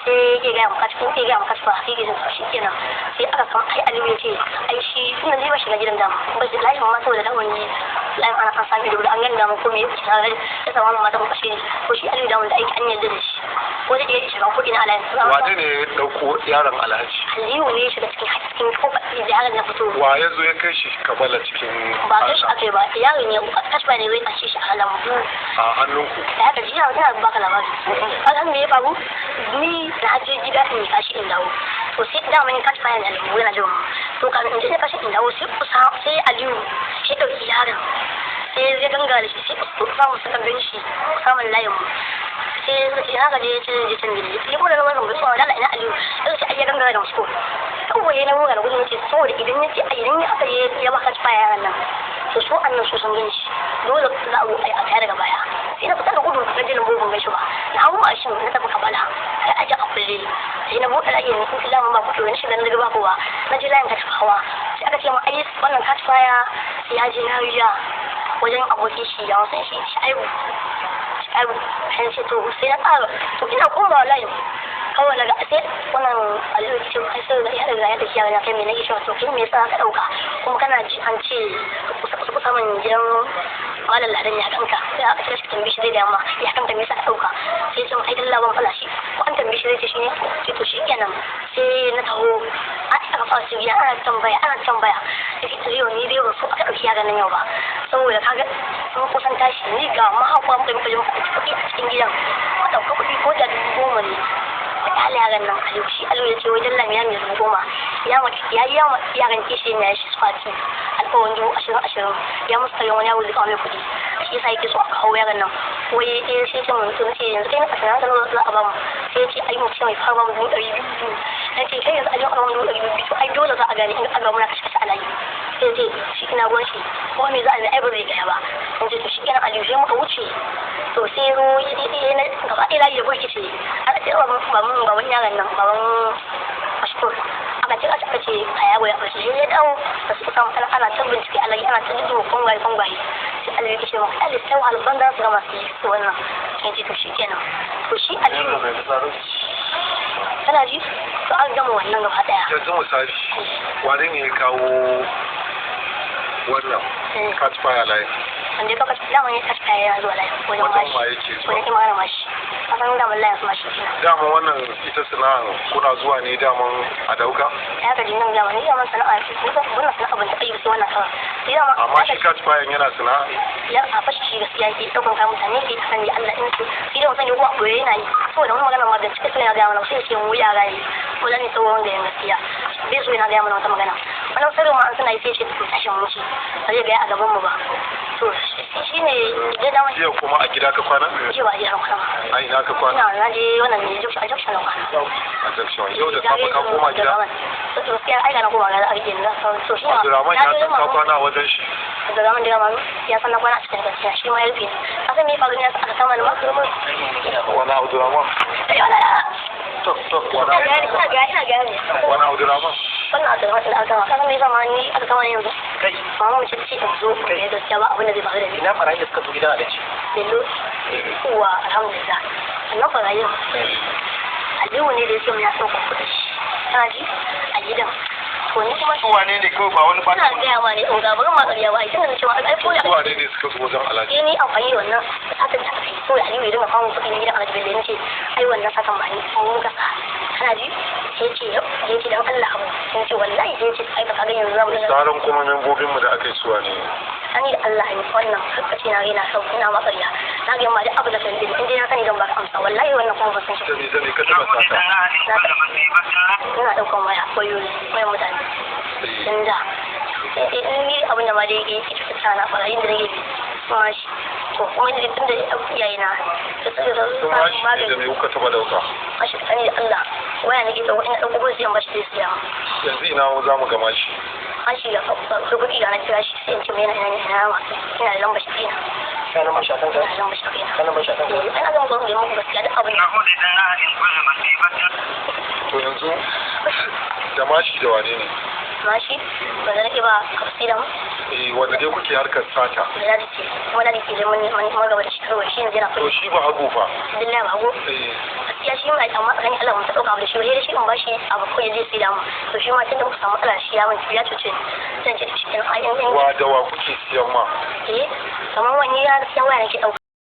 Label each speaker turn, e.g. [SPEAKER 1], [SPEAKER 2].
[SPEAKER 1] Sai yake gaya maka cikin sai gaya maka ba sai gidan shi kenan. Sai aka kama ai Aliyu ya ce ai shi tunda zai ba shiga gidan dama ba shi layin ma saboda da wani layin ana an sami da an gani dama ko me ya shiga ya samu mata ko kashe ko shi Aliyu dama da aiki an yarda da shi ko zai iya shiga ko ina a layin.
[SPEAKER 2] Wane ne ya dauko yaron Alhaji?
[SPEAKER 1] Aliyu ne ya shiga cikin kofar da yaron ya fito.
[SPEAKER 2] Wa ya zo ya kai shi Kabala cikin?
[SPEAKER 1] Ba kai shi aka yi ba, yaron ya kashfa ne zai kashe shi a lambu.
[SPEAKER 2] A hannunku?
[SPEAKER 1] Da haka jiya ina baka labari. Kasan me ya faru? Ni na je gida in kashi in dawo. To sai dama ni kashi bayan lambu yana jiran mu. To kafin in je na kashi in dawo sai kusa sai Aliyu ya ɗauki yaron. Sai ya ganga da shi sai samu suka gan shi samun layin mu. Sai suka ce haka je ce je can gida. Ya kuma da wannan gaisuwa da Allah ina Aliyu. Sai ce ai ya gangara da musko. Kawai na wuga da gudu nace saboda idan ya ce idan ya aka je ya baka kashi yaran nan. To su annan su sun gan shi. Dole za a a tayar daga baya. Sai na fita da gudu na je lambu ban gaishe ba. Na hau mashin na tafi Kabala. Sai aje a kulle. Sai na buɗe layin ni kuma lamun ba kuɗi wani shiga na daga ba kowa. Na je layin Katfawa. Sai aka ce ma ai wannan Katfaya ya je na riya wajen abokin shi ya wasan shi Shaibu. Shaibu. Sai ce to sai na ƙara to ina komawa layin. Kawai daga sai wannan Aliyu ce ai sai ya riga ya tafi ya kai me nake cewa to kai me yasa ka dauka kuma kana ji an ce kusa kusa kusa min gidan Malam Ladan ya kanka sai aka ce shi tambaye shi zai da ma ya kanka me yasa ka dauka sai ce ai dalla ban fala shi ko an tambaye shi zai ce shi ne ce to shi kenan. Sai na taho a aka fara su biya ana tambaya ana tambaya sai Aliyu ni dai ba so aka dauki yaran nan yau ba saboda kaga sun kusan tashi ni ga mahauka muka muka je muka ɗauki kuɗi a cikin gidan mu ɗauka kuɗi ko da 10,000 ne kyale yaran nan. Aliyu shi Aliyu ya ce wajen lamiya mai 10,000 ya ya yi yawa yaran kishi ne ya shi fati alƙawarin 20,000 ya musu kayan wani yaro zai kawo mai kuɗi shi yasa yake so a kawo yaran nan. Wai eh sai ce mun to ce yanzu kai na kasa na za a ba mu sai ya ce ai mu ce mai fara ba mu 200,000. Na ce kai yanzu Aliyu a ba mu 200,000 to ai dole za a gane in aka muna kashe kashe a layi. Sai ce shi ina ruwan shi ko me za a yi ai ba zai gaya ba. In ce to shi kenan Aliyu sai muka wuce. To sai zo ya na gaba ɗaya layi ya burkice aka ce baban baban yaran nan baban Mashkur aka ce aka ce a yaro ya ɓace sai ya dawo da suka samu ana ana ta bincike a layi ana ta duba kongwaye kongwaye sai Aliyu ya ce maka Aliyu sai wahalar banza su gama su yi wannan. Sai ce to shi kenan to shi Aliyu kana ji to an gama wannan gaba ɗaya.
[SPEAKER 2] Yanzu misali wane ne ya kawo wannan catch fire line?
[SPEAKER 1] Wanda ya kawo dama ya catch fire yana zuwa layin wajen
[SPEAKER 2] Wajen
[SPEAKER 1] mashi.
[SPEAKER 2] wa yake zuwa?
[SPEAKER 1] Wajen imanin mashi kasan daman layin su mashi kenan.
[SPEAKER 2] Dama wannan ita sana'a kuna zuwa ne daman a dauka?
[SPEAKER 1] Ya ka ji nan dama ni daman sana'a ce ko wannan sana'a ban taɓa yi ba sai wannan kawai sai dama.
[SPEAKER 2] Amma shi catch fire yana sana'a?
[SPEAKER 1] Ya a fashi shi gaskiya yake ɗaukan kayan mutane ke ta sani Allah in ce sai dai sani ko a ɓoye yana yi saboda wani magana ma da cika so yana gaya mana sai ya ce mu yara ne ko zan yi tsohon da gaskiya bai so yana gaya mana wata magana wannan sirrin ma an suna yi sai ya ce to tashi mu wuce ba zai gaya a gaban mu ba to shi ne da dama.
[SPEAKER 2] Jiya kuma a gida ka kwana?
[SPEAKER 1] Jiya ba a gida na kwana ba.
[SPEAKER 2] A ina ka kwana?
[SPEAKER 1] Ina na je wannan ne junction a junction na kwana.
[SPEAKER 2] A junction. Yau da safe ka koma gida?
[SPEAKER 1] Gaskiya ai na koma gida a rike ni to shi ma
[SPEAKER 2] Abdulrahman ya san ka kwana a wajen shi?
[SPEAKER 1] Abdulrahman da ma ya san na kwana a cikin gaskiya shi ma ya rufe ni ka san me ya faru ne aka kama ni ma?
[SPEAKER 2] Wani Abdulrahman?
[SPEAKER 1] Ai wala
[SPEAKER 2] Wani
[SPEAKER 1] ina ga ina ga ne.
[SPEAKER 2] Wani Abdulrahman?
[SPEAKER 1] Wannan Abdulrahman da aka kama ka san me yasa ma ni aka kama ni yanzu?
[SPEAKER 3] Kai.
[SPEAKER 1] Mama mu ce ce in zo ne gaskiya ba abin da zai faru da ni.
[SPEAKER 3] Ina barayi da suka zo gidan Alhaji?
[SPEAKER 1] Bello uwa alhamdulillah wannan barayin Aliyu ne da ya ce mu ya sauka kuɗi kana ji a gidan to ni kuma
[SPEAKER 4] Su wane ne kawai ba wani ba?
[SPEAKER 1] Ina gaya ma ne in ga bari ma ƙarya ba ai tunda na cewa ai ko ya
[SPEAKER 2] Su wane ne suka zo wajen Alhaji?
[SPEAKER 1] Sai ni amfani da wannan satan da aka yi saboda Aliyu ya dinga kawo kuɗi na gidan Alhaji Bello ce ai wannan satan ba ni mu muka sa kana ji sai ce ya ce dan Allah abu sai ce wallahi sai ce ai ba ka ga yanzu za mu dinga
[SPEAKER 2] Sauran kuma membobinmu da aka yi su wane ne?
[SPEAKER 1] Sani da Allah ne wannan kace na yana sau ina ma ƙarya na ga ma duk abu da kan din in dai na sani zan baka amsa wallahi wannan kuma ban san shi.
[SPEAKER 2] Da me da me ka taɓa sata?
[SPEAKER 1] Ina ɗaukan waya wayoyi wayan mutane tun da in ni abin da ma dai yake fita na barayin da nake bi ma shi to kuma ni tun da iyaye na da suka zo
[SPEAKER 2] Sun
[SPEAKER 1] sa
[SPEAKER 2] ma shi ne da
[SPEAKER 1] magani
[SPEAKER 2] me kuka taɓa dauka?
[SPEAKER 1] Ma shi tsakani da Allah waya nake ɗauko ina ɗauko gudu sai in bashi sai siya.
[SPEAKER 2] Yanzu ina za mu gama shi?
[SPEAKER 1] An shi ga kuɗi ga na kira shi sai in ce mai yana ina ne ina ma ina da lambar shi kaina.
[SPEAKER 3] Kana lambar shi a kanka?
[SPEAKER 1] Ina da lambar shi kaina.
[SPEAKER 3] Kana lambar shi a kanka?
[SPEAKER 1] Eh ana gama gwamnati muku gaskiya duk abin
[SPEAKER 2] To yanzu da mashi da wane ne?
[SPEAKER 1] Mashi ba zan rike ba kafsiran.
[SPEAKER 2] Eh wanda dai kuke harkar sata.
[SPEAKER 1] Da dadi ce kuma dadi ce dai mun mun gaba da shi kawai shi yanzu yana
[SPEAKER 2] To
[SPEAKER 1] kuɗi.
[SPEAKER 2] shi ba hagu fa?
[SPEAKER 1] Billahi ba hagu.
[SPEAKER 2] Eh.
[SPEAKER 1] Gaskiya shi mai, amma tsakanin Allah mun ta dauka abu da shi ba, sai dai shi in bashi abu ko ya je sai da mu. To shi ma tun da muka samu matsala, shi ya mun ya cuce ni. Zan ce to shi kenan, ai in
[SPEAKER 2] Wa da wa kuke siyan ma?
[SPEAKER 1] Eh, kamar wani ya siyan waya nake dauka.